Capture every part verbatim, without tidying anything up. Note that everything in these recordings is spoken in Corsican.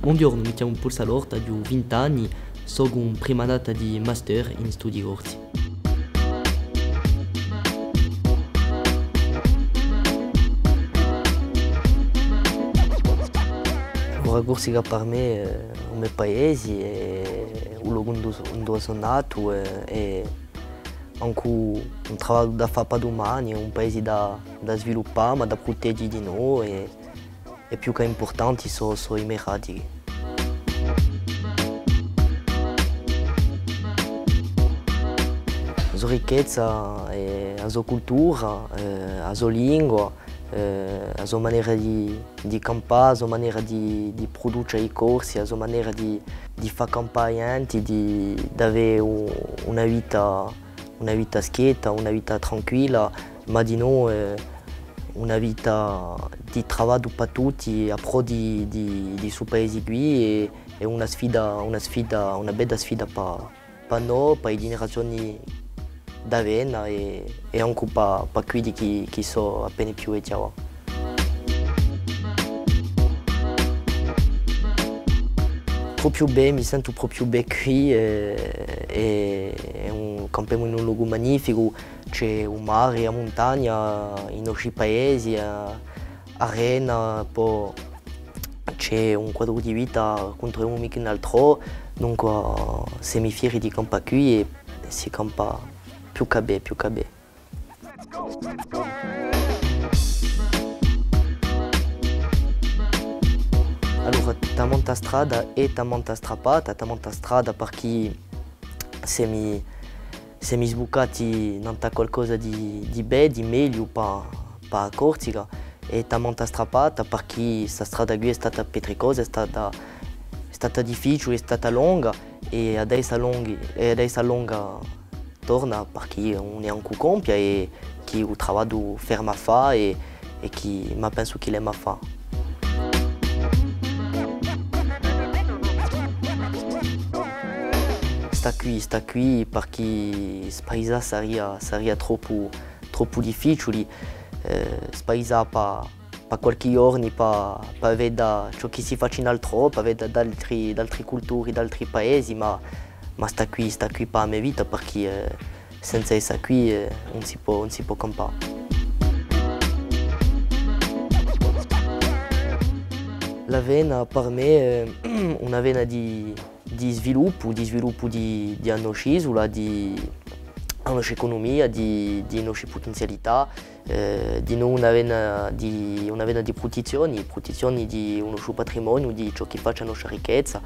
Bonghjornu, mi chjamu Paul Salorta, aghju vint'anni, socu in prima annata di master in studii corsi. Allora, a Corsica per mè, eh, hè u me paesi, hè u locu induve, induve sò natu, eh, hè ancu un travagliu da fà pà dumani, hè un paesi da, da sviluppà, ma da prutege dinò, è, hè più chè impurtanti sò, sò i me radichi. A so ricchezza hè a so cultura, eh, a so lingua, eh, a so manera di, di campà, a so manera di, di pruduce i corsi, a so manera di, di fà campà a ghjenti, di, d'avè u-, una vita, una vita schietta, una vita tranquilla, ma dinò, eh, una vita di travagliu pà tutti, à prò di, di, di stu paesi quì, è, hè una sfida, una sfida, una bedda sfida pà, pà no, pà i generazioni d'avvena è, è ancu pà, pà quiddi chì, chì sò appena più vechji avà. Propiu bè, mi sentu propiu bè quì, è, è, hè un, campemu in un locu magnificu, ci hè u mare, a muntagna, i nosci paesi, a, a rena, po ci hè un quadru di vita ch'ùn truvemu micca in altrò, dunque semu fieri di campà quì è, è si campa più chè bè, più chè bè. Allora, tamanta strada è tamanta strappata, tamanta strada parchì semu, semu sbuccati nant'à qualcosa di, di bè, di megliu pà, pà a Corsica, è tamanta strappata, parchì sta strada quì hè stata petricosa, hè stata, hè stata difficiule, hè stata longa, è adesso longa, è adesso longa torna, parchì ùn hè ancu compia, è chì u travagliu ferma à fà, è, è chì, ma pensu chì l'emu à fà. Stà quì, stà quì, parchì spaisà saria, saria troppu, troppu difficiuli, eh, spaisà pà, pà qualchì ghjornu, pà, pà veda ciò chì si faci in altrò, pà veda d'altri, d'altri culturi, d'altri paesi, ma, ma stà quì, stà quì pà a me vita, parchì, eh, senza essa quì, eh, ùn si pò, ùn si pò campà. L'avvena per mè, eh, un'avvena di, di sviluppu, di sviluppu di, di a nosci isula, di a nosci ecunumia, di, di e nosci putinzialità, eh, dinò un'avvena di, un'avvena di prutizzioni, prutizzioni di u nosciu patrimoniu, di ciò chì faci a noscia ricchezza,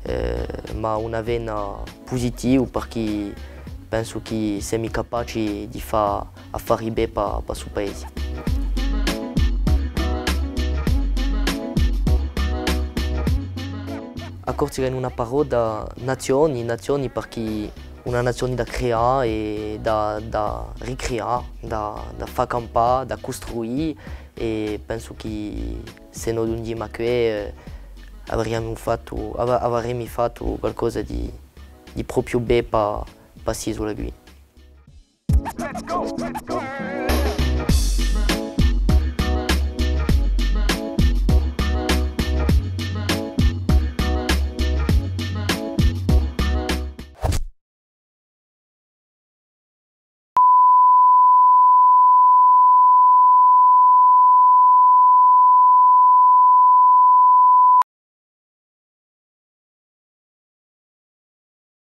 eh, ma un'avvena pusitivu, parchì pensu chì semu capaci di fà affari bè pà, pà stu paesi. A Corsica in una parolla, nazioni, nazioni parchì una nazioni da creà è da, da ricreà, da, da fà campà, da custruì, è pensu chì s'è no ghjunghjimu à què, eh, avaremu fattu, ava-, avaremu fattu qualcosa di, di propiu bè pà, pà st'isula quì.